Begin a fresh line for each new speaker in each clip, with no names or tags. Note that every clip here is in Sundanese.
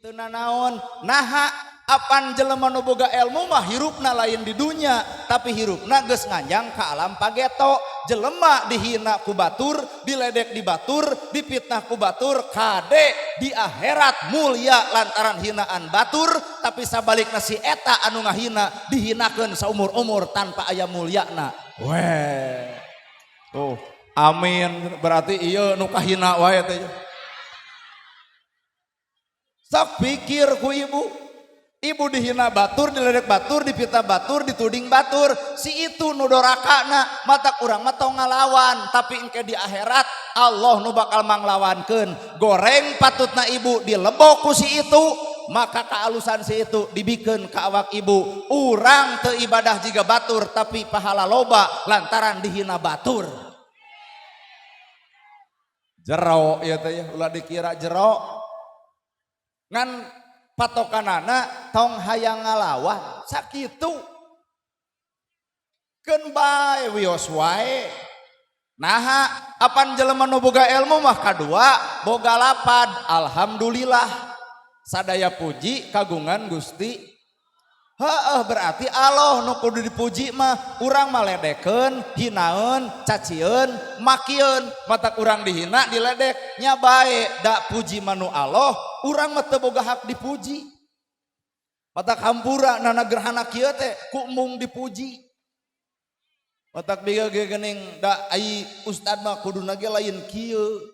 Teu nanaon naha apan jelema nu boga ilmu mah hirupna lain di dunya tapi hirupna geus nganjang ka alam pageto. Jelema dihina ku batur, diledek di batur, dipitnah ku batur, kade di akhirat mulia lantaran hinaan batur, tapi sabalikna si eta anu ngahina dihinakeun saumur-umur tanpa aya mulyana. Weh. Tuh, amin, berarti ieu nu kahina wae teh. Sok pikir ku ibu. Ibu dihina batur, diledek batur, dipitnah batur, dituding batur. Si itu nu dorakana, mata kurang mah tong ngalawan, tapi engke di akhirat Allah nu bakal manglawankeun. Goreng patutna ibu dilebok ku si itu, maka kealusan si itu dibikeun ka awak ibu. Urang teu ibadah jiga batur tapi pahala loba lantaran dihina batur. Jero ieu teh ya, ulah dikira jero. Ngan patokanana tong hayang ngalawan sakitu keun bae wios wae. Naha apan jelema nu boga ilmu mah kadua boga lapad alhamdulillah sadaya puji kagungan Gusti. Heeh, berarti Allah nu kudu dipuji mah, urang mah ledekeun, hinaeun, cacieun, makieun, matak urang dihina diledek nya bae da puji mah nu Allah, urang mah teu boga hak dipuji. Matak hampura nana gerhana kieu teh ku embung dipuji. Matak bieu ge geuning da ai ustad mah kuduna ge lain kieu.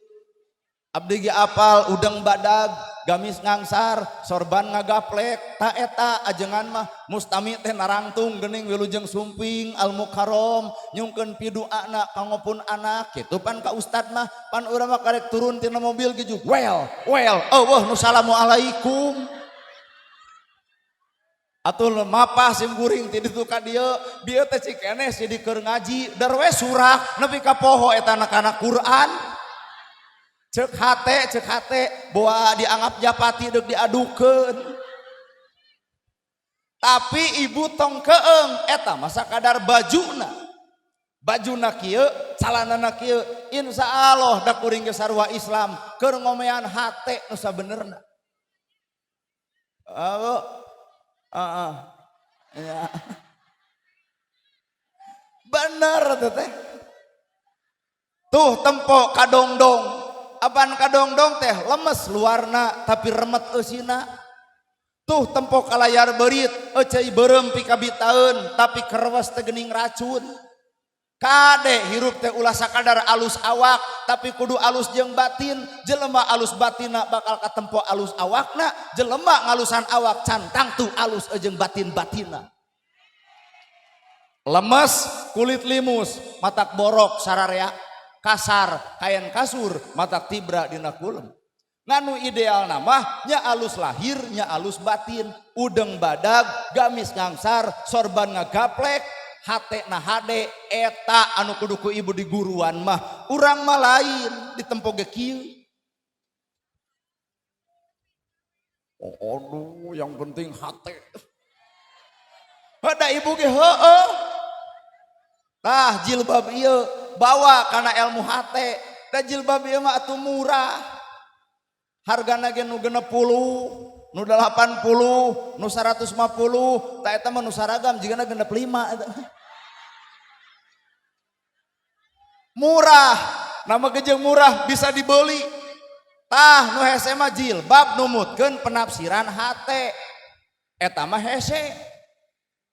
Abdi ge apal udang badag, gamis ngangsar, sorban ngagaplek, ta eta ajengan mah mustami teh narangtung geuning wilujeng sumping al mukarrom nyungkeun piduana kanggo pun anak kitu pan ka ustad mah pan urang mah karek turun tina mobil ge well well eueuh nu salamualaikum. Atuh mapah sim kuring ti ditu ka dieu, bieu teh cikeneh sidik keur ngaji, dar we surah nepi ka poho eta anak-anak Quran. Cek hate boa dianggap japati deuk diadukeun. Tapi ibu tong keeng eta mah sakadar bajuna. Bajuna kieu, calanana kieu, insyaallah da kuring ge sarua Islam keur ngomean hate nu sabenerna. Oh, heeh. Ya. Bener teh. Tuh tempo kadongdong. Apan kadongdong teh lemes luarna tapi remet eusina. Tuh tempo kalayar beurit euceuy beureum pikabitaeun tapi kerewes teh geuning racun. Kade hirup teh ulah sakadar alus awak tapi kudu alus jeung batin. Jelema alus batinna bakal katempo alus awakna, jelema ngalusan awak can tangtu alus jeung batin-batinna. Lemes kulit limus matak borok sararea, kasar kain kasur matak tibra dina kulem. Nganu ideal nama nya alus lahir nya alus batin, udeng badag gamis ngangsar sorban ngagaplek hate na hade eta anu kudu ku ibu di guruan mah urang mah lain ditempo ge kieu. Oh, aduh yang penting hate. Ada ibu ge heueuh. Tah jilbab ieu bawa kana ilmu hate. Da jilbab ieu mah atuh murah. Hargana ge nu 60, nu 80, nu 150, ta eta mah nu saragam jigana 65 eta. Murah, nama gejeng murah bisa dibeli. Tah nu hese mah jilbab numutkeun penafsiran hate. Eta mah hese.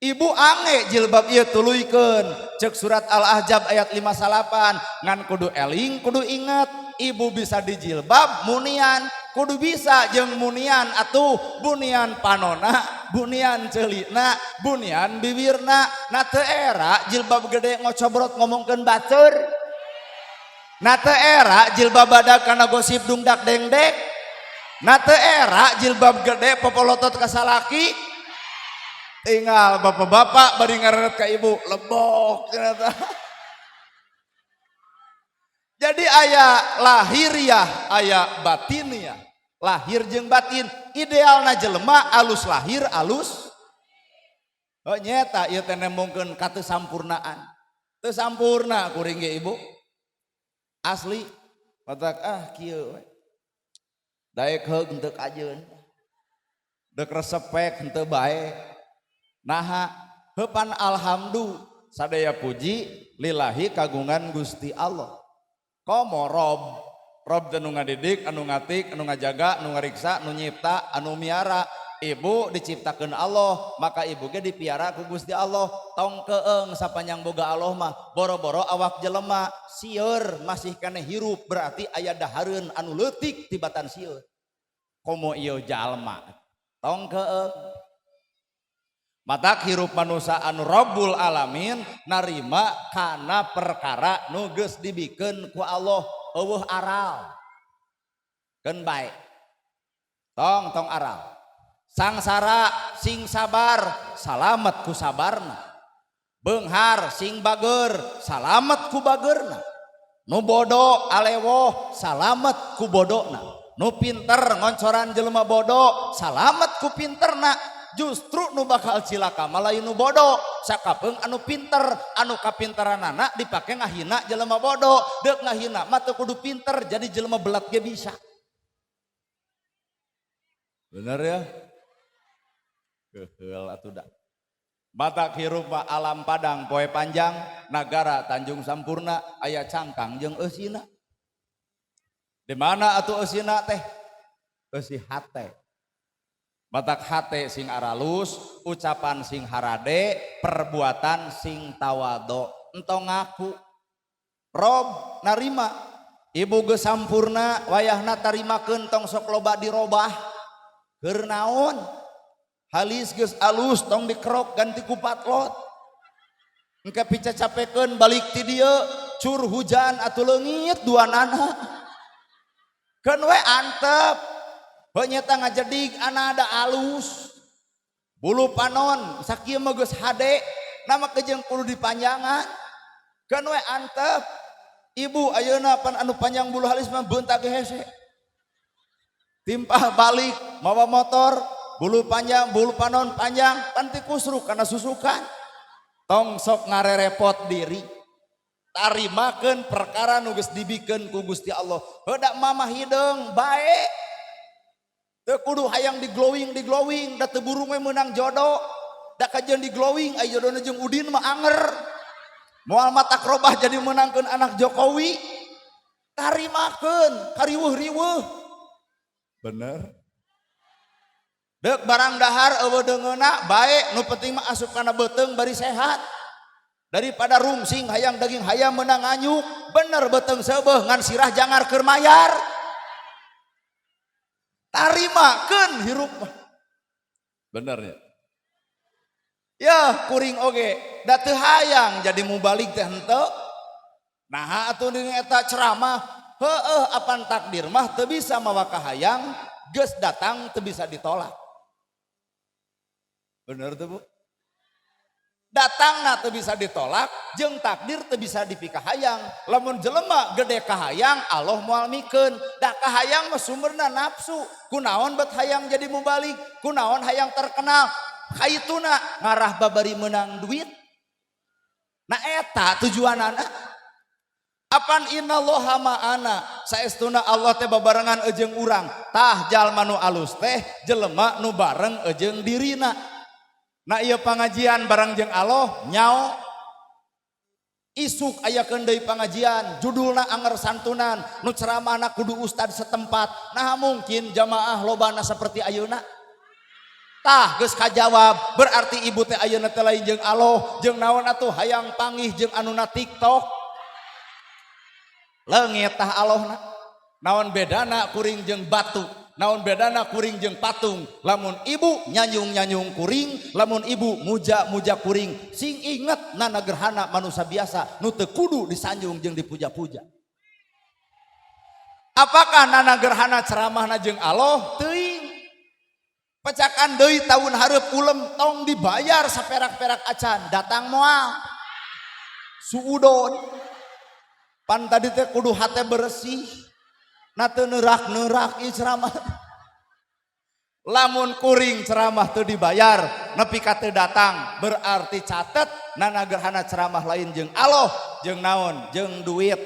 Ibu ange jilbab ieu tuluykeun. Ceuk surat Al-Ahzab ayat 58, ngan kudu eling kudu ingat, ibu bisa dijilbab munian, kudu bisa jeung munian atuh bunian panona, bunian ceulina, bunian bibirna. Na teu era jilbab gede ngocobrot ngomongkeun batur. Na teu era jilbab badag kana gosip dungdak dengdek. Na teu era jilbab gede popolotot ka salaki. Tinggal bapak-bapak bari ngareret ka ibu lebok ternyata. Jadi aya lahiriah, aya batiniah. Lahir jeung batin, idealna jelema alus lahir alus. Oh nyeta ieu teh nembongkeun kateusampurnaan. Teu sampurna kuring ge ibu. Asli matak ah kieu we. Daek heug teu kajeun. Dek resepek henteu bae. Naha heupan alhamdu sadaya puji lillahi kagungan Gusti Allah. Komo Rob, Rob teh nu ngadidik, anu ngatik, anu ngajaga, anu ngariksa, anu nyipta, anu miara. Ibu diciptakeun Allah, maka ibu ge dipiara ku Gusti Allah. Tong keeng sapanjang boga Allah mah, boro-boro awak jelema sieur masih keneh hirup berarti aya dahareun anu leutik tibatan sieur. Komo ieu jalma. Tong keeng. Matak hirup manusia anu Rabbul Alamin narima kana perkara nu geus dibikeun ku Allah, eueuh aral. Keun bae. Tong tong aral. Sangsara sing sabar, salamet ku sabarna. Beunghar sing bager, salamet ku bagerna. Nu bodo alewoh, salamet ku bodona. Nu pinter ngoncoran jelema bodo, salamet ku pinterna. Justru nu bakal cilaka mah lain nu bodo, sakapeung anu pinter, anu kapinteranana dipake ngahina jelema bodo. Deuk ngahina mah teu kudu pinter, jadi jelema belat ge bisa. Bener ya? Keheul atuh da. Batak hirup mah alam padang poe panjang, nagara Tanjung Sampurna, aya cangkang jeung eusina. Di mana atuh eusina teh? Eusi hate. Batak hate sing aralus, ucapan sing harade, perbuatan sing tawado. Entong ngaku. Rob narima. Ibu geus sampurna wayahna tarimakeun tong sok loba dirobah. Keur naon? Halis geus alus tong dikerok ganti ku patlot. Engke picacapekeun balik ti dieu, cur hujan atuh leungit duanana. Keun we antep. Heuh nyeta ngajedig anada alus. Bulu panon sakieu mah geus hade, nama kejeng kudu dipanjangan. Keun we antep. Ibu ayeuna pan anu panjang bulu halis mah beunta ge hese. Timpah balik mawa motor, bulu panjang, bulu panon panjang, pan ti kusruk kana susukan. Tong sok ngarerepot diri. Tarimakeun perkara nu geus dibikeun ku Gusti Allah. Heudak mamah hideung bae. Teu kudu hayang di glowing di glowing, da teu burung we meunang jodoh. Da kajeun di glowing aya jodona jeung Udin mah anger. Moal matak robah jadi meunangkeun anak Jokowi. Tarimakeun kariweuh-riweuh. Bener. Deuk barang dahar eueuh deungeuna bae, nu penting mah asup kana beuteung bari sehat. Daripada rungsing hayang daging hayam meunang nganyuk, bener beuteung seubeuh ngan sirah jangar keur mayar. Tarimakeun hirup mah. Bener ya? Ya kuring oge da teu hayang jadi mubalig teh henteu. Naha atuh deung eta ceramah, heueuh apan takdir mah teu bisa mawa kahayang, geus datang teu bisa ditolak. Bener tuh Bu? Datangna teu bisa ditolak, jeung takdir teu bisa dipikahayang. Lamun jelema gede kahayang, Allah moal mikeun. Da kahayang mah sumberna nafsu. Kunaon bet hayang jadi mubalig, kunaon hayang terkenal. Kaituna ngarah babari menang duit. Nah eta tujuanana. Apan innallaha ma'ana, saestuna Allah teh babarengan eujeung urang. Tah jalma nu alus teh jelema nu bareng eujeung dirina. Nah ieu pangajian bareng jeung Allah nyao. Isuk ayakeun deui pangajian judulna anger santunan, nu ceramahna kudu ustad setempat. Nah mungkin jamaah lobana seperti ayeuna. Tah geus kajawab, berarti ibu teh ayeuna teh lain jeung Allah, jeung naon atuh hayang panggih jeung anuna TikTok. Leungit tah Allahna. Naon bedana kuring jeung batu, naon bedana kuring jeung patung. Lamun ibu nyanyung-nyanyung kuring, lamun ibu muja-muja kuring, sing inget nana gerhana manusia biasa nu teu kudu disanjung jeung dipuja-puja. Apakah nana gerhana ceramahna jeung Allah? Teuing. Pecakan deui tahun hareup ulem tong dibayar saperak-perak acan, datang moal. Suudon. Pan tadi teh kudu hate bersih. Na teu neurak-neurak ieu ceramah. Lamun kuring ceramah teu dibayar, nepi ka teu datang, berarti catet nana gerhana ceramah lain jeung Allah, jeung naon? Jeung duit.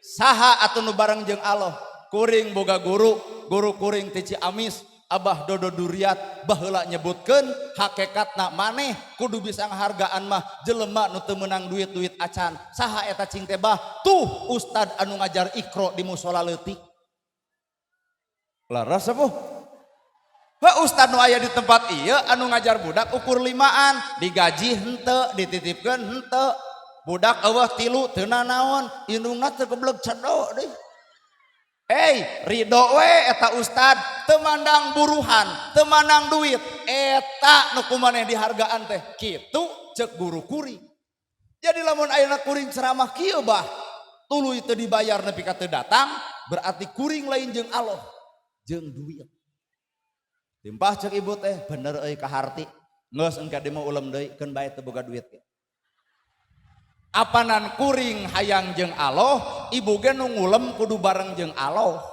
Saha atuh nu bareng jeung Allah? Kuring boga guru, guru kuring ti Ciamis. Abah Dodo Duriat baheula nyebutkeun hakikatna maneh kudu bisa ngahargaan mah jelema nu teu meunang duit-duit acan. Saha eta cing teh bah? Tuh ustad anu ngajar Iqra di musola leutik. Laras sepuh. Ha ustad nu aya di tempat ieu anu ngajar budak ukur limaan, digaji henteu, dititipkeun henteu. Budak eueuh tilu teu nanaon, indungna teu gebleg cedok deui. Hey, ridho we eta ustad, teu mandang buruhan, teu mandang duit, eta nu ku maneh dihargaan teh. Kitu ceuk guru kuring. Jadi lamun ayeuna kuring ceramah kieu bah, tuluy teu dibayar nepi ka teu datang, berarti kuring lain jeung Allah, jeung duit. Timpah ceuk ibu teh, bener euy kaharti. Geus engke di mah ulem deui, keun bae teu boga duit ge. Apanan kuring hayang jeung Allah, ibu ge nu ngulem kudu bareng jeung Allah.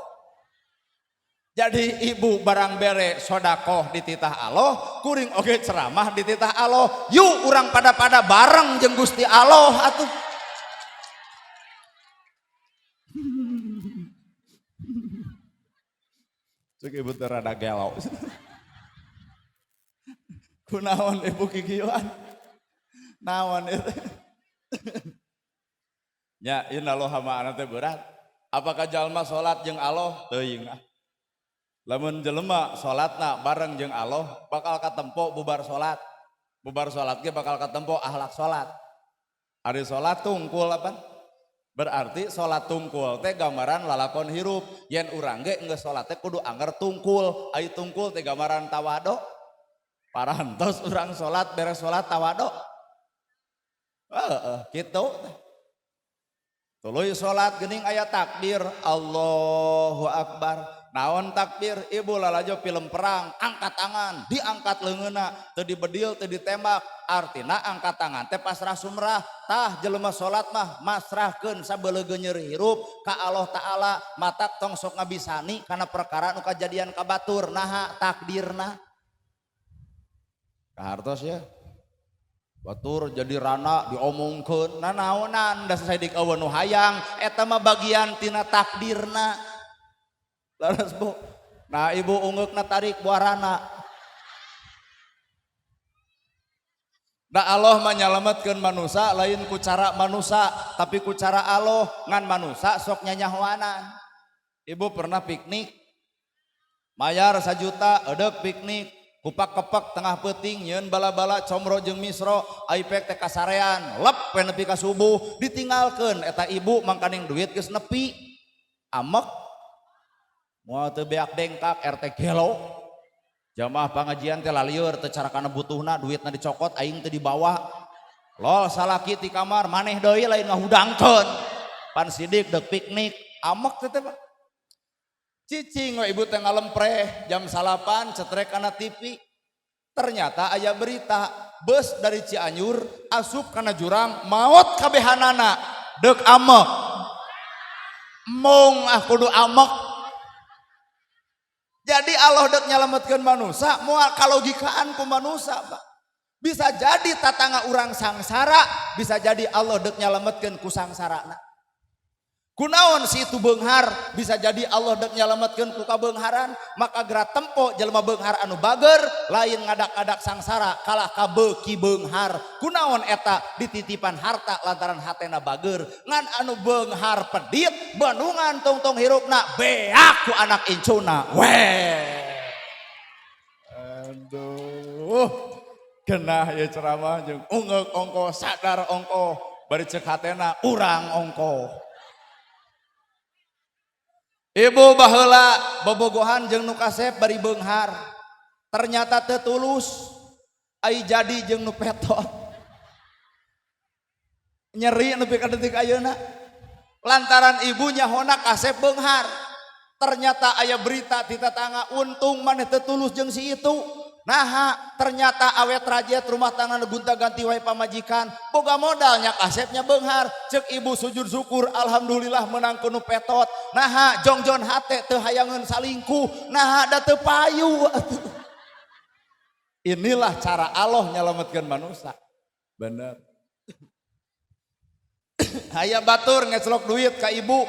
Jadi ibu barang bere sodakoh dititah Allah, kuring oge ceramah dititah Allah. Yuk urang pada-pada bareng jeung Gusti Allah atuh. Cek ibu teh rada gelo. Kunaon ibu kikieuan? Naon itu? Ya, innallaha ma'ana teh berat. Apakah jalma salat jeung Allah? Teuing ah. Lamun jelema salatna bareng jeung Allah bakal katempo bubar salat. Bubar salat ge bakal katempo akhlak salat. Ari salat tungkul apa? Berarti salat tungkul teh gambaran lalakon hirup. Yen urang ge geus salat teh kudu angger tungkul. Ari tungkul teh gambaran tawado. Parantos urang salat beres salat tawado. Heeh, kitu. Tuluy salat geuning aya takbir, Allahu Akbar. Naon takbir? Ibu lalajo film perang, angkat tangan, diangkat leungeunna, teu dibedil, teu ditembak. Artina angkat tangan teh pasrah sumrah. Tah jelema salat mah masrahkeun sabeleugeun nyeri hirup ka Allah Ta'ala, matak tong sok ngabisani kana perkara nu kajadian ka batur, naha takdirna. Kahartos ya. Batur jadi rana diomongkeun, nanaonan da sasadik eueuh nu hayang, eta mah bagian tina takdirna. Laras Bu. Nah ibu ungeukna tarik buah rana. Da Allah mah nyalametkeun manusa lain ku cara manusa, tapi ku cara Allah, ngan manusa sok nyanyahoanan. Ibu pernah piknik, mayar 1 juta, edek piknik, kupak kepak tengah peuting nyeun bala-bala comro jeung misro, aipek teh kasarean, lep we nepi ka subuh, ditinggalkeun eta ibu mangkaning duit geus nepi. Amek moal teu beak dengkak RT gelo. Jamaah pangajian teh lalieur teu cara kana butuhna, duitna dicokot aing teu dibawa. Lol salaki ti kamar maneh deui lain ngahudangkeun. Pan sidik deuk piknik, amek teh teh Pak. Cicing we ibu teh ngalempreh jam 9 cetrek kana TV. Ternyata aya berita bus dari Cianjur asup kana jurang maot kabehanana deuk amek. Mong ah kudu amek. Jadi Allah dek nyelametkeun manusa moal kalogikaan ku manusa Pak. Bisa jadi tatangga urang sangsara, bisa jadi Allah dek nyelametkeun ku sangsarana. Kunaon si itu beunghar, bisa jadi Allah dek nyelametkeun ku kabeungharan, maka geura tempo jelema beunghar anu bager lain ngadak-ngadak sangsara kalah ka beuki beunghar. Kunaon eta dititipan harta lantaran hatena bager, ngan anu beunghar pedit bendungan tungtung hirupna beak ku anak incuna. Weh. Aduh. Genah ieu ceramah jeung ungeuk ongko sadar ongko bari ceuk hatena urang ongko. Ibu baheula bobogohan jeung nu kasep bari beunghar. Ternyata teu tulus. Ai jadi jeung nu petot. Nyeri nepi ka detik ayeuna. Lantaran ibunya hona kasep beunghar. Ternyata aya berita ti tetangga untung maneh teu tulus jeung si itu. Naha ternyata awet rajet rumah tangga nu gonta-ganti wae pamajikan. Boga modalnya kasepnya beunghar. Ceuk ibu sujud syukur alhamdulillah menang ku nu petot. Naha jongjon hate teu hayangeun salingkuh. Naha da teu payu atuh. Inilah cara Allah nyelametkeun manusia. Bener. Aya batur ngeclok duit ka ibu.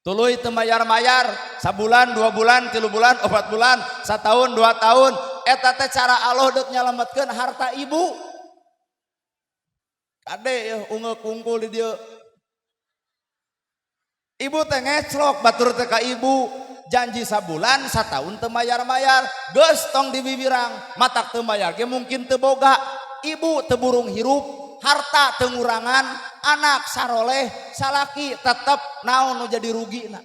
Tuluy teu mayar-mayar sabulan, 2 bulan, 3 bulan, 4 bulan, satahun, 2 tahun. Eta teh cara Allah deuk nyalametkeun harta ibu. Kade ya ungeuk kungkul di dieu. Ibu teh ngeclok batur teh ka ibu, janji sabulan, satahun teu mayar-mayar. Geus, tong dibimbirang, matak teu mayar ge mungkin teu boga. Ibu teu burung hirup, harta teu ngurangan, anak saroleh, salaki tetep. Naon nu jadi rugi na?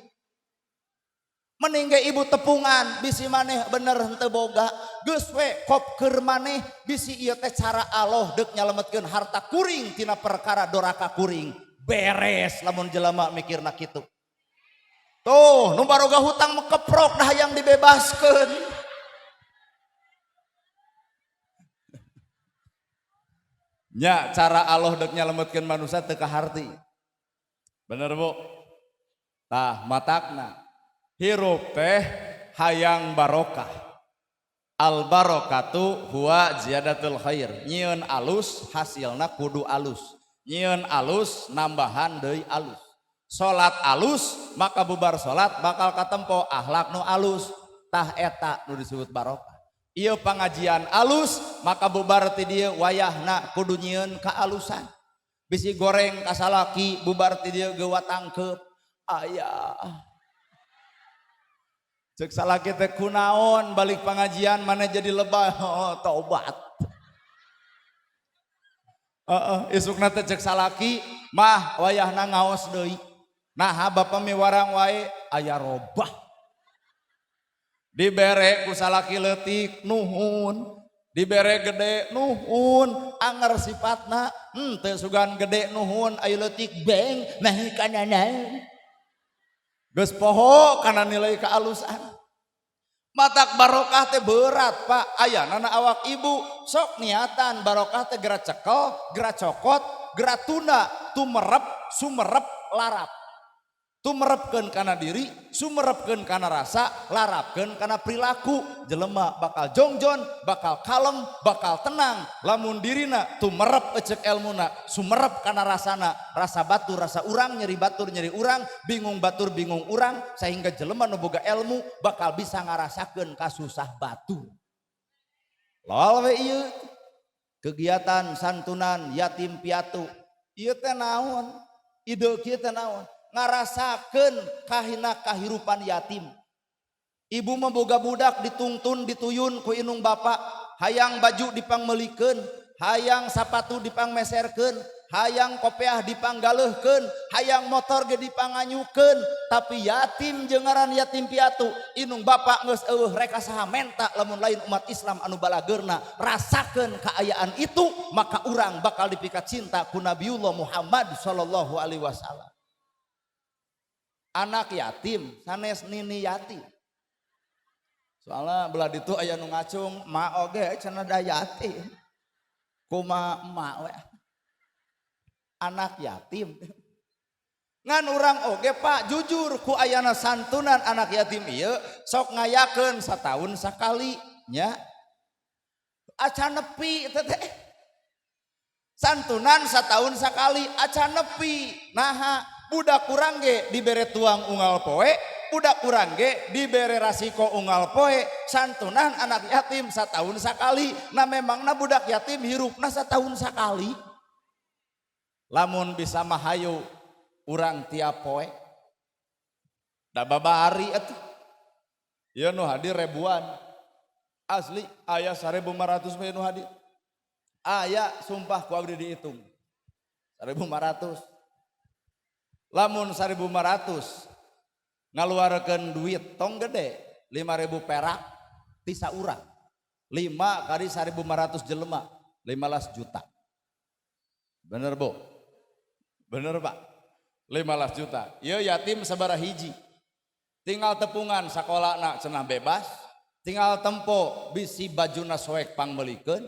Mending ge ibu tepungan, bisi maneh bener henteu boga. Geus we kopker maneh, bisi ieu teh cara Allah deuk nyalametkeun harta kuring tina perkara doraka kuring. Beres lamun jelema mikirna kitu. Tuh, nu baroga hutang mah keprok dah yang dibebaskeun. Nya, cara Allah dek nyalametkeun manusia teu kaharti. Bener, Bu? Tah, matakna hirup teh hayang barokah. Al barokatu huwa ziyadatul khair. Nyieun alus, hasilna kudu alus. Nyieun alus, nambahan deui alus. Salat alus, maka bubar salat bakal katempo akhlak nu alus. Tah, eta nu disebut barokah. Ieu pengajian alus, maka bubar ti dieu wayahna kudu nyieun kaalusan. Bisi goreng ka salaki, bubar ti dieu geuwa tangkeup aya. Cek salaki teh, "Kunaon balik pengajian mana jadi lebay?" "Oh, tobat." Heeh, isukna teh cek salaki mah wayahna ngaos deui. "Nah, bapak miwarang wae aya robah." Dibere ku salaki leutik, nuhun, dibere gede, nuhun. Anger sifatna henteu sugan gede nuhun, ayo leutik beng mah kanana. Geus poho kana nilai kealusan. Matak barokah teh berat, Pak, aya nana awak ibu. Sok niatan barokah teh geura cekel, geura cokot, geura tunda, tumerep, sumerep, larap. Tumerepkeun kana diri, sumerepkeun kana rasa, larapkeun kana perilaku. Jelema bakal jongjon, bakal kalem, bakal tenang lamun dirina tumerep ecek elmuna, sumerep kana rasana, rasa batur rasa urang, nyeri batur nyeri urang, bingung batur bingung urang, sehingga jelema nu boga ilmu bakal bisa ngarasakeun kasusah batur. Lol we ieu kegiatan santunan yatim piatu ieu teh naon? Ide kieu teh naon? Ngarasakeun kahina kahirupan yatim. Ibu memboga budak ditungtun dituyun ku inung bapak, hayang baju dipangmelikeun, hayang sapatu dipangmeserkeun, hayang kopeah dipanggaleuhkeun, hayang motor ge dipanganyukeun. Tapi yatim jeung ngaran yatim piatu, inung bapak geus eueuh, reka saha menta lamun lain umat Islam anu balageurna? Rasakeun kaayaan itu, maka urang bakal dipikat cinta ku Nabiullah Muhammad sallallahu alaihi wasallam. Anak yatim sanes nini yatim. Soalnya belah ditu aya nu ngacung, "Ma oge cenah da yatim." Kuma emak we anak yatim? Ngan urang oge, Pak, jujur, ku ayana santunan anak yatim ieu sok ngayakeun satahun sakali nya, acan nepi teh. Santunan satahun sakali acan nepi. Naha? Budak kurang ge dibere tuang unggal poe, budak kurang ge dibere rasiko unggal poe. Santunan anak yatim setahun sekali. Nah, memangna budak yatim hirupna setahun sekali? Lamun bisa mah hayu urang tiap poe da babari atuh. Ieu nu hadir ribuan, asli aya 1500 nu hadir. Aya, sumpah ku abdi dihitung 1500. Lamun 1500 ngaluarkeun duit tong gede, 5000 perak ti saurang, 5 kali 1500 jelema, 15 juta. Bener, Bu? Bener, Pak? 15 juta. Ieu yatim sabaraha hiji? Tinggal tepungan sakolana cenah bebas, tinggal tempo bisi bajuna soek pangmeulikeun,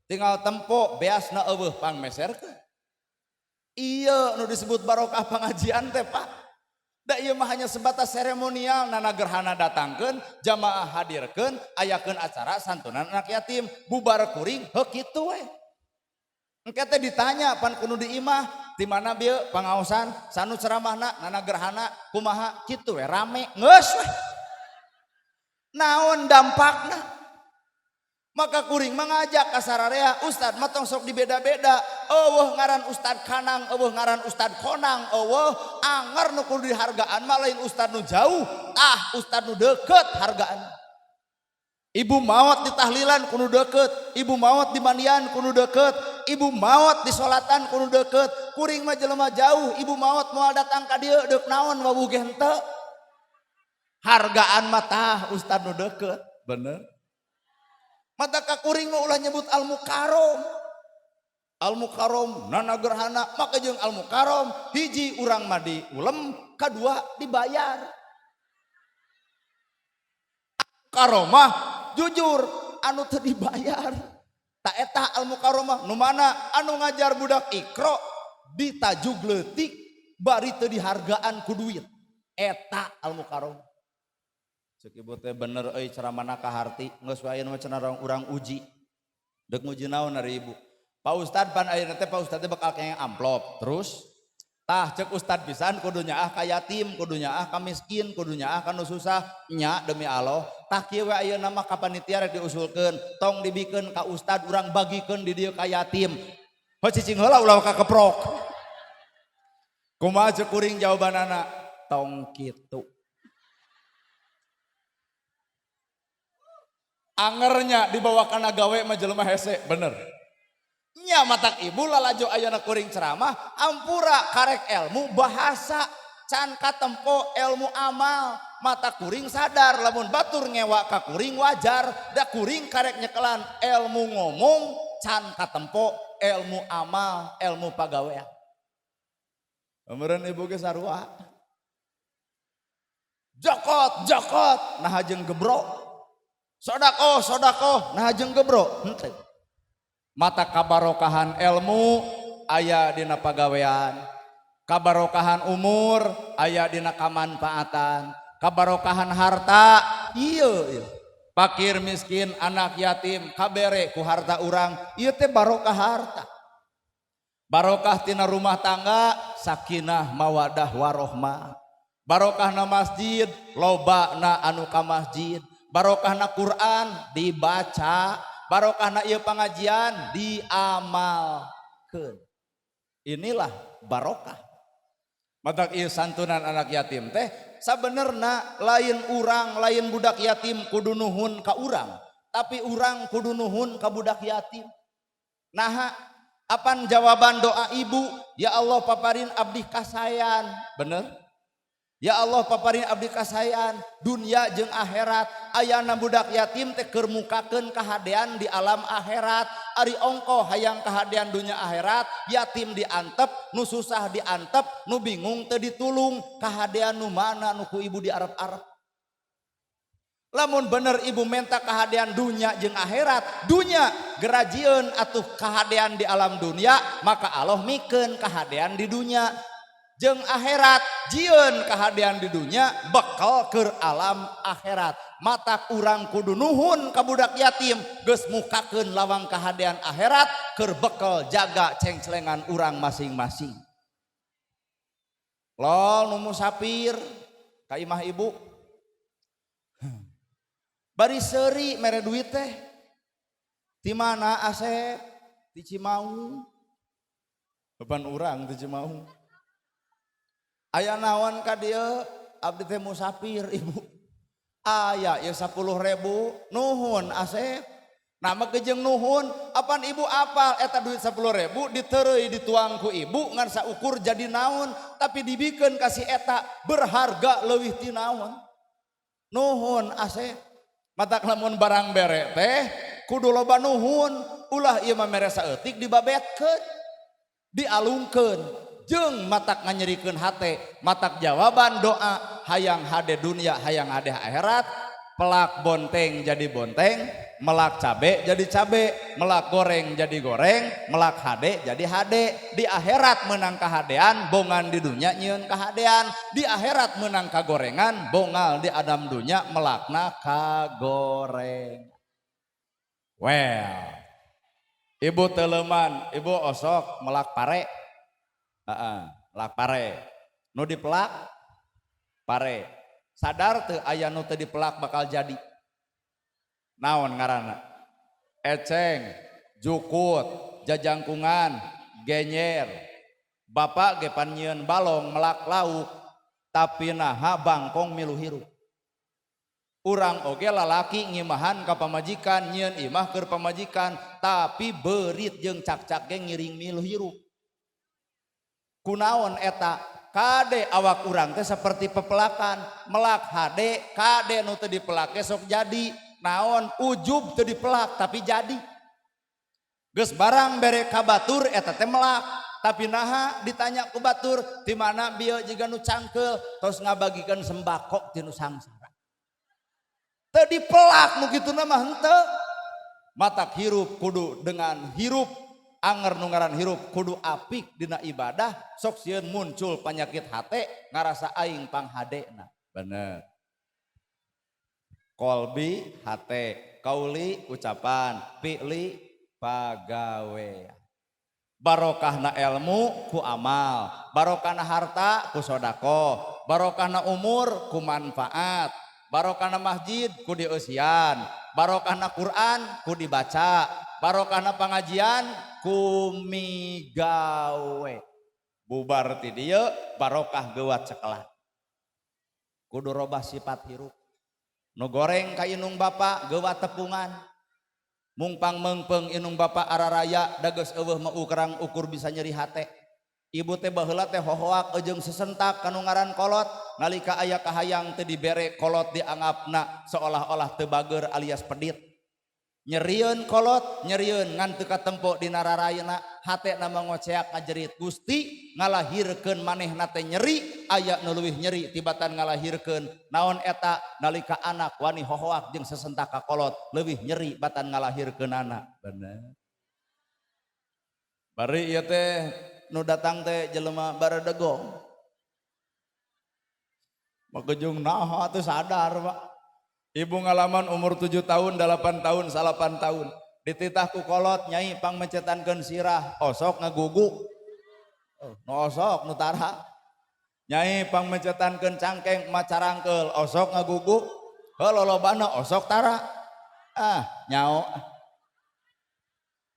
tinggal tempo beasna eueuh pangmeserkeun. Iya, nu disebut barokah pengajian teh, Pak. Da ieu mah hanya sebatas seremonial, nana gerhana datangkeun, jamaah hadirkeun, ayakeun acara santunan anak yatim, bubar kuring heuh kitu we. Engke teh ditanya pan kudu di imah, Di mana bieu pangaosan, sanu ceramahna, nana gerhana, kumaha kitu we rame geus we. Naon dampakna? Maka kuring mengajak ka sararea, ustad mah tong sok dibeda-beda. Eueuh ngaran ustad kanang, eueuh ngaran ustad konang, eueuh anger nu kudu dihargaan mah lain ustad nu jauh, tah ustad nu deket hargaan. Ibu maot di tahlilan kudu deket, ibu maot di mandian kudu deket, ibu maot di solatan kudu deket. Kuring mah jelema jauh, ibu maot moal datang ka dieu deuk naon wawuh ge henteu. Hargaan mah tah ustad nu deket, bener. Mata ka kuring mah ulah nyebut Al Mukarrom. Al Mukarrom nana gerhana maka jeung Al Mukarrom hiji urang mah diulem, kadua dibayar. Karomah jujur anu teu dibayar. Ta eta Al Mukarromah nu mana anu ngajar budak Iqra ditajug leutik bari teu dihargaan ku duit. Eta Al Mukarrom. Cek ibu teh bener euy ceramahna kaharti geus wae ayeuna mah cenah urang uji. Deuk nguji naon ari ibu? Pak Ustad pan ayeuna teh Pak Ustad teh bakal kenging amplop. Terus tah cek Ustad pisan kudu nyaah ka yatim, kudu nyaah ka miskin, kudu nyaah ka nu susah, nya demi Allah. Tah kieu we ayeuna mah ka panitia rek diusulkeun, tong dibikeun ka Ustad urang bagikeun di dieu ka yatim. Heuh cicing heula ulah ka keprok. Kumaha cek kuring jawabanana? Tong kitu. Angernya dibawa kana gawe mah jelema hese, bener. Nya matak ibu lalajo ayeuna kuring ceramah, ampura karek ilmu bahasa, can katempo ilmu amal. Mata kuring sadar lamun batur ngewa ka kuring wajar, da kuring karek nyekelan ilmu ngomong, can katempo ilmu amal, ilmu pagawean. Meureun ibu ge sarua. Jokot, jokot, nah jeung gebro. Sodakoh, sodakoh, nah jeung gebro. Henteu. Mata kabarokahan ilmu aya dina pagawean, kabarokahan umur aya dina kamanfaatan, kabarokahan harta ieu ieu. Fakir miskin anak yatim kabere ku harta urang ieu teh barokah harta. Barokah tina rumah tangga sakinah mawadah warohmah. Barokah na masjid loba na anu ka masjid. Barokah na Quran dibaca, barokah na ieu pangajian diamalkeun. Inilah barokah. Matak ieu santunan anak yatim teh sabenerna lain urang, lain budak yatim kudu nuhun ka urang, tapi urang kudu nuhun ka budak yatim. Naha apan jawaban doa ibu? Ya Allah paparin abdi kasayan. Bener? Ya Allah paparin abdi kasayan dunia jeung akhirat. Ayana budak yatim teh keur mukakeun kahadean di alam akhirat. Ari ongkoh hayang kahadean dunia akhirat, yatim diantep, nu susah diantep, nu bingung teu ditulung, kahadean nu mana nu ku ibu diarep-arep. Lamun bener ibu menta kahadean dunia jeung akhirat, dunia gerajieun atuh kahadean di alam dunia, maka Allah mikeun kahadean di dunia. Jeung akhirat jieun kahadean di dunia bekal keur alam akhirat. Matak urang kudu nuhun ka budak yatim geus mukakeun lawang kahadean akhirat keur bekal jaga cengcelengan urang masing-masing. Lol nu musafir ka imah ibu. Bari seuri mere duit teh. Di mana Asep? Di Cimaung. Beban urang di Cimaung. Aya naon ka dieu? Abdi teh musafir ibu. Aya ieu 10.000 nuhun Asep. Nah mah jeung nuhun, apan ibu apal eta duit 10.000 ditereuy dituang ku ibu ngan saukur jadi naon, tapi dibikeun ka si eta berharga leuwih ti naon. Nuhun Asep. Matak lamun barang bere teh kudu loba nuhun, ulah ieu mah mere saeutik dibabetkeun, dialungkeun. Jeung matak nganyerikeun hate, matak jawaban doa hayang hade dunia hayang hade akhirat, pelak bonteng jadi bonteng, melak cabe jadi cabe, melak goreng jadi goreng, melak hade jadi hade. Di akhirat menang kahadean, bongan di dunia nyieun kahadean. Di akhirat menang kagorengan, bongal di adam dunia melakna kagoreng. Well, ibu teleman, ibu osok melak pare. Heeh, melak pare. Nu dipelak pare. Sadar teu aya nu teu dipelak bakal jadi. Naon ngaranna? Eceng, jukut, jajangkungan, genyer. Bapak ge pan nyieun balong melak lauk, tapi naha bangkong milu hirup. Urang oge lalaki ngimahan ka pamajikan, nyieun imah keur pamajikan, tapi beurit jeung cakcak ge ngiring milu hirup. Kunaon eta? Kade awak urang teh seperti pepelakan, melak hade, kade nu teu dipelak ge sok jadi. Naon ujub teu dipelak tapi jadi. Geus barang bere ka batur eta teh melak, tapi naha ditanya ku batur di mana bieu jiga nu cangkeul terus ngabagikeun sembako ti nu sangsara. Teu dipelak nu kituna mah henteu. Matak hirup kudu dengan hirup, anger nu ngaran hirup kudu apik dina ibadah, sok sieun muncul penyakit hate ngarasa aing panghadena. Bener. Kolbi hate, kauli ucapan, fi'li pagawean. Barokahna ilmu ku amal, barokahna harta ku sodakoh, barokahna umur ku manfaat, barokahna masjid ku dieusian, barokahna Quran ku dibaca, barokahna pengajian ku migawe. Bubar ti dieu barokah geuwat cekelan. Kudu robah sifat hirup. Nu goreng ka indung bapa geuwat tepungan. Mungpang meungpeung indung bapa araraya da geus eueuh mah ukurang ukur bisa nyeri hate. Ibu teh baheula teh hohoak jeung sesentak kanu ngaran kolot, nalika aya kahayang teu dibere kolot dianggapna seolah-olah teu bager alias pedit. Nyerieun kolot, nyerieun ngan teu katempo dina rarayana, hatena mah ngoceak ngajerit, Gusti ngalahirkeun manehna teh nyeri, aya nu leuwih nyeri tibatan ngalahirkeun. Naon eta nalika anak wani hohoak jeung sesentak ka kolot, leuwih nyeri batan ngalahirkeunana. Bener. Bari ieu teh nu datang teh jelema baredegong. Makejung naha teu sadar, Pak. Ibu ngalaman umur 7 tahun, 8 tahun, 9 tahun. Dititah ku kolot nyai pangmecetankeun sirah, osok ngagugu. Oh, nu osok nu tara. Nyai pangmecetankeun cangkeng macarangkeul, osok ngagugu. Heuh lolobana osok tara. Ah, nyao.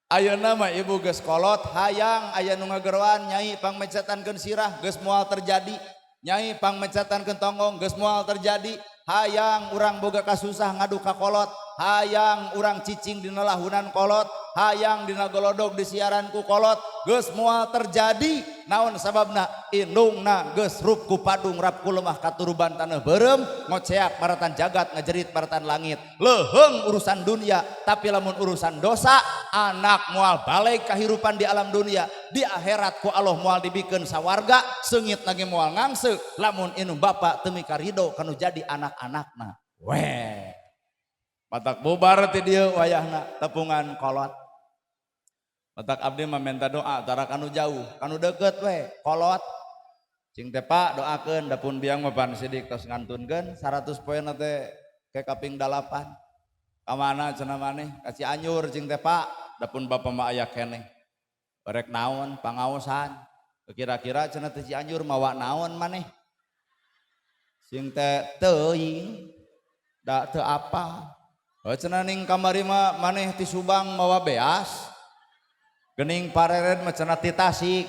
Ayeuna mah ibu geus kolot hayang aya nu ngageroan nyai pangmecetankeun sirah geus moal terjadi. Nyai pangmecetankeun tonggong geus moal terjadi. Hayang urang boga kasusah ngadu ka kolot, hayang urang cicing dina lahunan kolot, hayang dina golodog di siaran ku kolot, geus moal terjadi. Naon sababna? Indungna geus rup ku padung rap ku lemah katuruban taneuh beureum, ngoceak maratan jagat ngajerit maratan langit. Leuheung urusan dunia, tapi lamun urusan dosa anak moal balik kahirupan di alam dunia, di akhirat ku Allah moal dibikeun sawarga, seungit lagi moal ngangse lamun indung bapa teu mikarido kanu jadi anak-anakna. Weh. Matak bubar ti dieu wayahna tepungan kolot. Matak abdi mah minta doa tara kanu jauh, kanu deukeut we kolot. Cing teh Pak doakeun da pun biang mah pan sidik tos ngantunkeun 100 poe teh ke kaping 8. Ka mana cenah maneh? Ka Cianjur cing teh Pak, da pun bapa mah aya keneh. Barek naon pangaosan. Kira-kira cenah teh Cianjur mawa naon maneh? Sing teh teuing da teu apa. Oh cenah ning kamari mah maneh ti Subang mawa beas. Gening pareret mah cenah ti Tasik.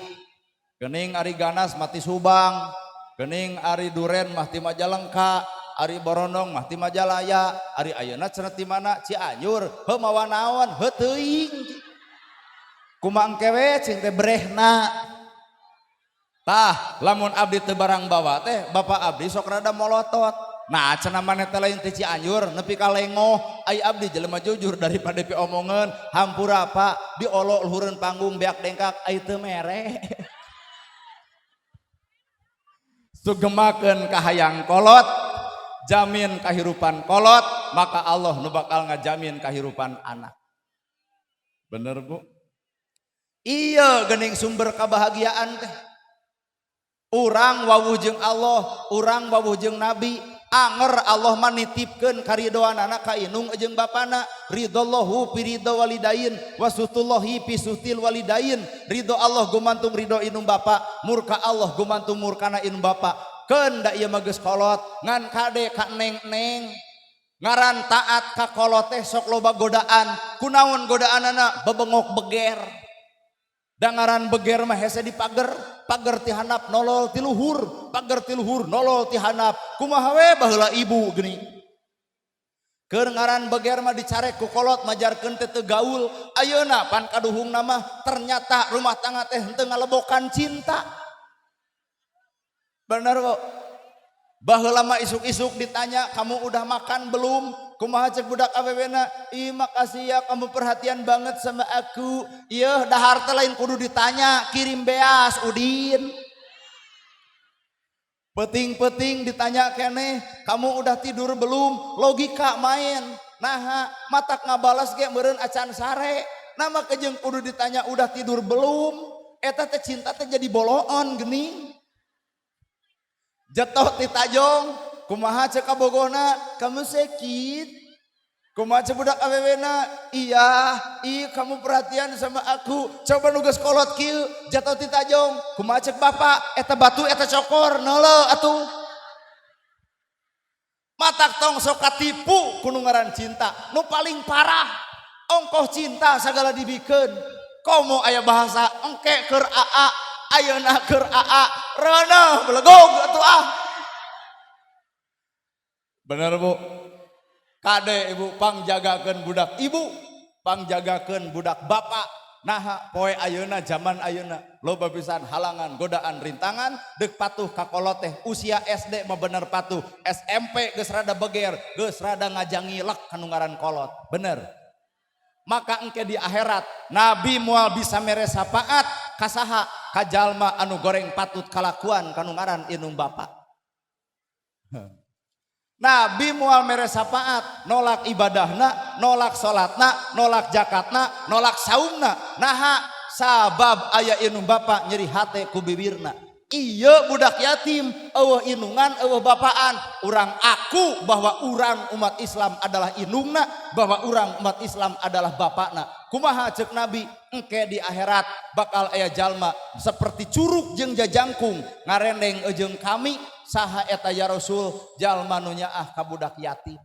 Gening ari Ganas mah ti Subang. Gening ari Duren mah ti Majalengka. Ari Borondong mah ti Majalaya. Ari ayeuna cenah ti mana? Cianjur. Heuh mawa naon? Heuh teuing. Kumaha engke we cing teh brehna. Tah, lamun abdi teu barang bawa teh, bapak abdi sok rada molotot. Nah, cenah maneh teh lain ti Cianjur nepi ka Lengoh. Ai abdi jelema jujur daripada piomongeun, hampura Pak, diolok luhureun panggung beak dengkak ai teu mere. Sugemakeun kahayang kolot, jamin kahirupan kolot, maka Allah nu bakal ngajamin kahirupan anak. Bener Bu? Iya gening sumber kebahagiaan teh. Urang wawuh jeung Allah, urang wawuh jeung Nabi. Anger Allah mah nitipkeun karidoanana ka indung jeung bapana. Ridallahu fi ridha walidain wa sutullahi fi sutil walidain. Ridho Allah gumantung ridho indung bapa, murka Allah gumantung murkana indung bapa. Keun da ieu mah geus kolot ngan kade ka neng-neng. Ngaran taat ka kolot teh sok loba godaan. Kunaon godaanana? Bebengok beger. Da ngaran beger mah hese di pager, pager ti handap nolol ti luhur, pager ti luhur nolol ti handap. Kumaha we baheula ibu geuning. Keur ngaran beger mah dicarek ku kolot majarkeun teh teu gaul. Ayeuna pan kaduhungna mah ternyata rumah tangga teh henteu ngalebokan cinta. Bener Bu? Baheula mah isuk-isuk ditanya, kamu udah makan belum? Kumaha cek budak awewena? Ih makasih ya kamu perhatian banget sama aku. Iya dahar teh lain kudu ditanya, kirim beas Udin. Peting-peting ditanya keneh, kamu udah tidur belum? Logika main. Naha matak ngabalas ge meureun acan sare. Nama kejeng kudu ditanya udah tidur belum? Eta teh cinta teh jadi boloon geuning. Jatuh ti tajong, kumaha cek kabogona, kamu sakit? Kumaha cek budak awewena? Iya, ih kamu perhatian sama aku. Coba nugas kolot kieu, jatuh ti tajong, kumaha cek bapak? Eta batu eta cokor, neuleuh atuh. Matak tong sok katipu ku nu ngaran cinta, nu paling parah. Ongkoh cinta sagala dibikeun. Komo aya bahasa engke keur aa, ayeuna keur aa, reuneuh belegog atuh ah. Bener Bu? Kade ibu pangjagakeun budak ibu, pangjagakeun budak bapak. Naha poe ayeuna zaman ayeuna loba pisan halangan, godaan, rintangan deuk patuh ka kolot teh usia SD mah bener patuh, SMP geus rada beger, geus rada ngajangilek kanu ngaran kolot. Bener. Maka engke di akhirat Nabi moal bisa mere syafaat ka saha? Ka jalma anu goreng patut kalakuan kanu ngaran indung bapa. Nabi moal mere syafaat, nolak ibadahna, nolak salatna, nolak zakatna, nolak saumna. Naha sabab aya indung bapa nyeri hate ku bibirna. Iya budak yatim, eueuh indungan, eueuh bapaan. Urang aku bahwa urang umat Islam adalah indungna, bahwa urang umat Islam adalah bapakna. Kumaha cek Nabi? Engke di akhirat bakal aya jalma seperti curug jeung jajangkung ngarendeng jeung kami. Saha eta ya Rasul? Jalma nu nyaah ka budak yatim.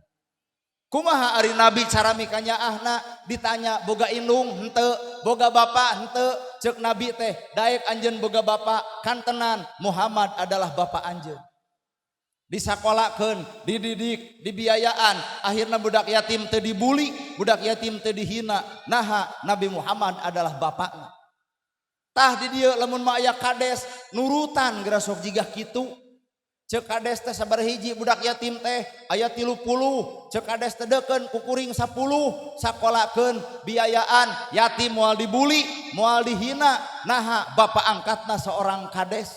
Kumaha ari Nabi cara mikanyaahna? Ditanya boga indung henteu, boga bapa henteu. Cek Nabi teh daek anjeun boga bapa, kantenan Muhammad adalah bapa anjeun. Disakolakeun, dididik, dibiayaan, akhirna budak yatim teu dibuli, budak yatim teu dihina. Naha Nabi Muhammad adalah bapakna. Tah di dieu lamun mah aya kades nurutan geura sok jiga kitu. Cek kades teh sabar hiji budak yatim teh aya 30, cek kades teh deukeun ku kuring 10, sakolakeun, biayaan, yatim moal dibuli, moal dihina. Naha bapak angkatna seorang kades.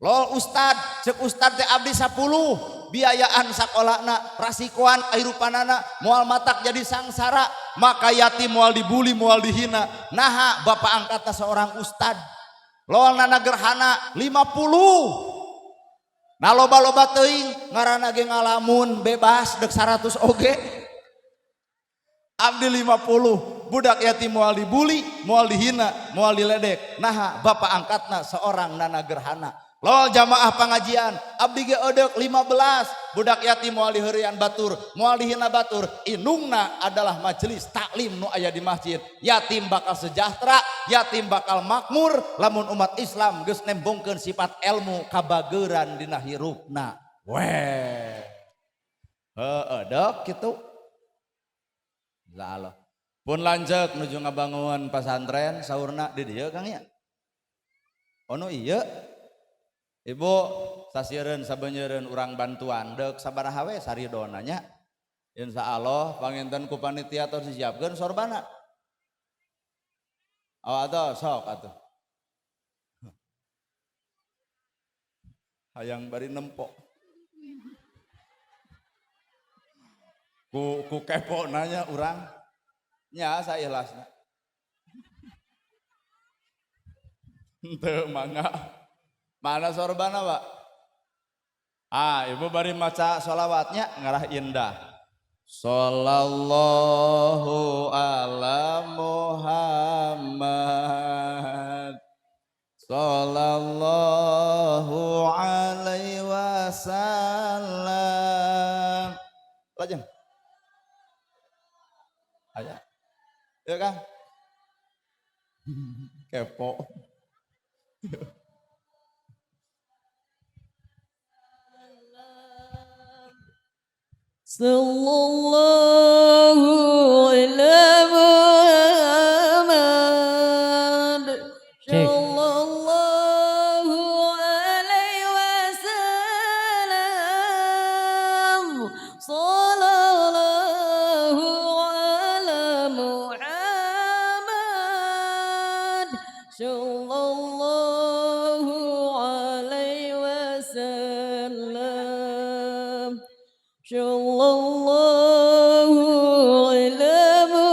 Lol ustad, cek ustad teh abdi 10, biayaan sakolana, rasikoan kahirupanana, moal matak jadi sangsara, maka yatim moal dibuli, moal dihina. Naha bapak angkatna seorang ustad. Lol nana gerhana 50. Nah loba-loba teuing ngaranna ge ngalamun bebas dek 100 oge. Abdi 50, budak yatim moal dibuli, moal dihina, moal diledek. Naha bapak angkatna seorang nana gerhana. Lol jamaah pengajian, abdi ge eudek 15, budak yatim moal diheureuyan batur, moal dihina batur. Indungna adalah majelis taklim nu aya di masjid. Yatim bakal sejahtera, yatim bakal makmur lamun umat Islam geus nembongkeun sifat ilmu kabageran dina hirupna. Weh. Heueuh dok kitu. La Allah. Pun lanceuk nuju ngabangun pasantren saurna di dieu Kang ya. Oh nu ieu. Ibu sasieureun sabeunyereun urang bantuan deuk sabaraha we saridona nya. Insya Allah panginten ku panitia tos disiapkeun sorbana. Oh atuh sok atuh. Hayang bari nempok. Ku kepo nanya urang nya saikhlasna. Henteu mangga. Mana sorbana, Pak? Ah, ibu bari maca sholawatnya ngarah indah. Sallallahu ala Muhammad, sallallahu alaihi wasallam. Lajeng. Aya. Ya Kang. Kepo.
Sallallahu ala Muhammad.
Cek.
Sallallahu alaihi wasallam. Sallallahu ala Muhammad. Sallallahu alaihi wasallam. Sallallahu ala Muhammad.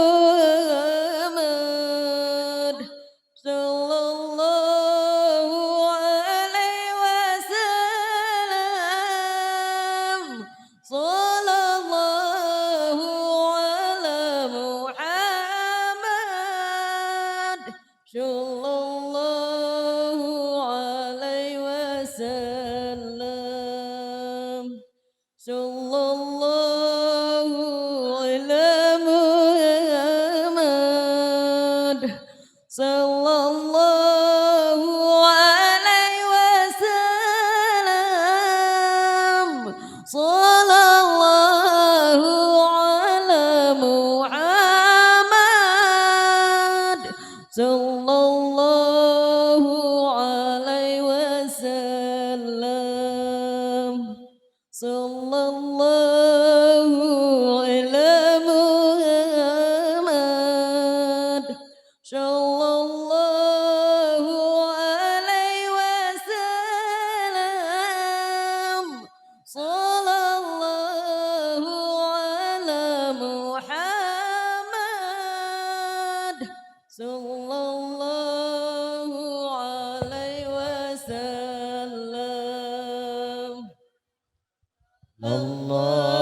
Sallallahu alaihi wasallam. Sallallahu ala Muhammad. Sallallahu alaihi wasallam. Sallallahu ala Muhammad. Sallallahu alaihi wasallam. Sallallahu ala Muhammad. Sallallahu alaihi wasallam. Sallallahu ala Muhammad. Sallallahu alaihi wasallam. Sallallahu ala Muhammad. Sallallahu alaihi wasallam.
Allah.